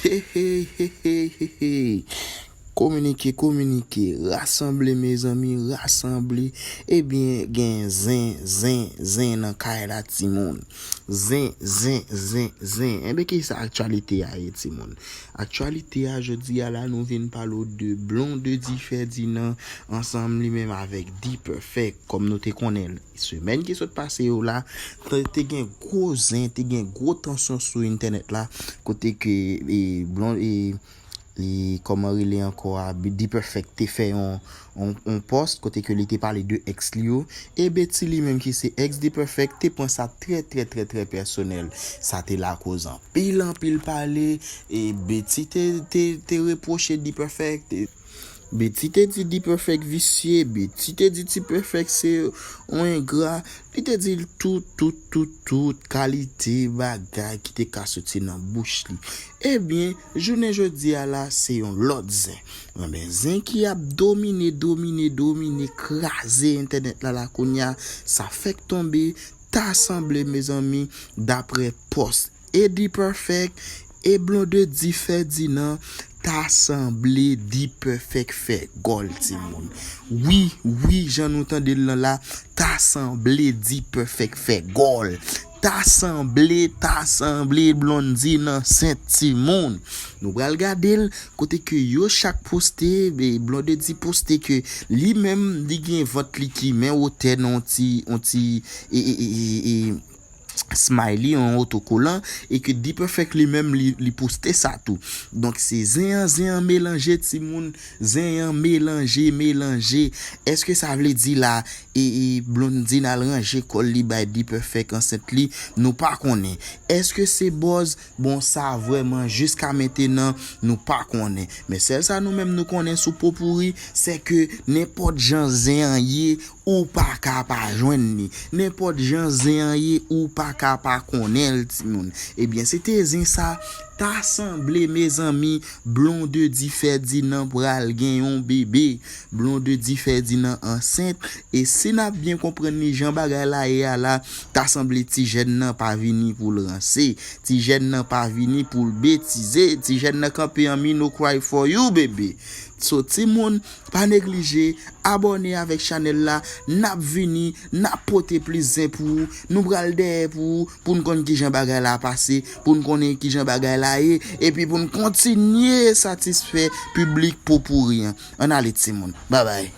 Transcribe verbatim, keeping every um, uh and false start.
Hey, hey, hey, hey, hey, hey. Kominike, kominike, rasanble mezanmi, rasanble. Ebyen, gen zen, zen, zen nan kay la, timoun. Zen, zen, zen, zen. Ebyen, ki sa aktyalite a ye, timoun? Aktyalite a, jodi a la, nou vin pale w de Blondedy Ferdinand ansanm li menm avèk D-Perfect, kòm nou te konnen l. Semèn ki sot pase yo la, te, te gen gwo zen, te gen gwo tansyon sou entènèt la, kote ke, e, Blon-, e, e, kòman rele ankò a, D-Perfect te fè yon, yon, yon post kote ke li te pale de ex li yo, e Betty li menm ki se ex D-Perfect te pran sa trè, trè, trè, trè pèsonèl. Sa te lakoz anpil, anpil pale, e Betty te, te, te repwoche D-Perfect, e Betty te di D-Perfect visye, Betty te di D-Perfect se yon engra, li te di l tout, tout, tout, tout kalite bagay ki te ka soti nan bouch li. Ebyen, jounen jodi a la, se yon lòt zen. Ebyen, zen ki ap domine, domine, domine, kraze entènèt la, la kounye a, sa fèk tonbe, ta sanble, mezanmi, daprè post e D-Perfect e Blondedy Ferdinand, ta sanble D-Perfect fè gòl, timoun. Wi, wi, jan nou tande l lan la, ta sanble D-Perfect fè gòl. Ta sanble, ta sanble Blondedy ansent, timoun. Nou pral gade l, kote ke yo chak poste, e Blondedy poste ke li menm, li gen vant li ki men wotè nan yon ti, yon ti, e, e, e, e, e, smiley, yon otokolan, e ke D-Perfect li menm li, li poste sa tou. Donk se zen an, zen an melanje, timoun, zen an melanje, melanje. Èske sa vle di la, e, e Blondedy al ranje kò l li bay D-Perfect ansent li? Nou pa konnen. Èske se buzz? Bon, sa vrèman jiska mentenan, nou pa konnen. Men sèl sa nou menm nou konnen sou Popouri, se ke nenpòt jan zen an ye, ou pa ka pa jwenn li. Nenpòt jan zen an ye, ou pa ka pa konnen l, timoun. Ebyen, se te zen sa, ta sanble, mezanmi, Blondedy Ferdinand pral gen yon bebe. Blondedy Ferdinand ansent. E si n ap byen konprann li jan bagay la ye a la, ta sanble ti jèn nan pa vini pou l ranse. Ti jèn nan pa vini pou l betize. Ti jèn nan kanpe an mi no cry for you, bebe. So, timoun, pa neglije, abòne avèk chanèl la, n ap vini, n ap pote plis zen pou ou, nou pral dèyè pou ou, pou n konn kijan bagay la pase, pou n konnen kijan bagay la ye, epi pou n kontinye satisfè piblik Popouri an. Ann ale timoun, babay.